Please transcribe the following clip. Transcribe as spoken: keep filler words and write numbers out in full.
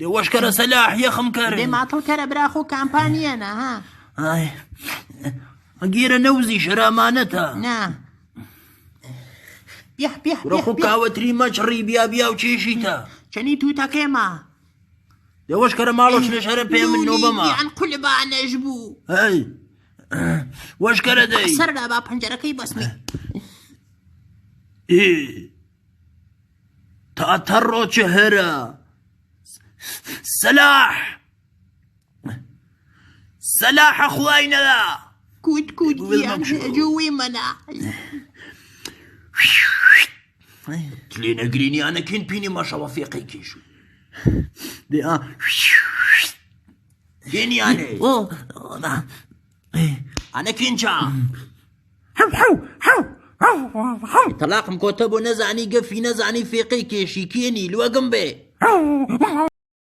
دي وش كرا سلاح يخم كرا. دي ماطل كرا براخو كامبانيانا، ها. آي. أجيرا نوزي شرا مانتا. نا. بيح، بيح، بيح، روخو بيح. كاوتري ماتش ري بيا بيا وتشيشيتا. شني توتا كيما. دي وش كرا مالوش نشرا بيا من نوبما. يعني كل با نجبو. هاي. وش كرا دي. سر لا با پنجرة كي بسمي. إيه. تاترو چهرا. سلاح. سلاح أخوينا لا. كوت كوت جوي منا. تلينا قريني أنا كين بيني ما شاء الله في قي كيشو. دي آه. كين يعني. أوه. أنا كين شا. حو، حو، حو، حو، حو، حو. طلاق مكتبو نزاني قفي نزاني فيقي كيشي كيني لو قنبي.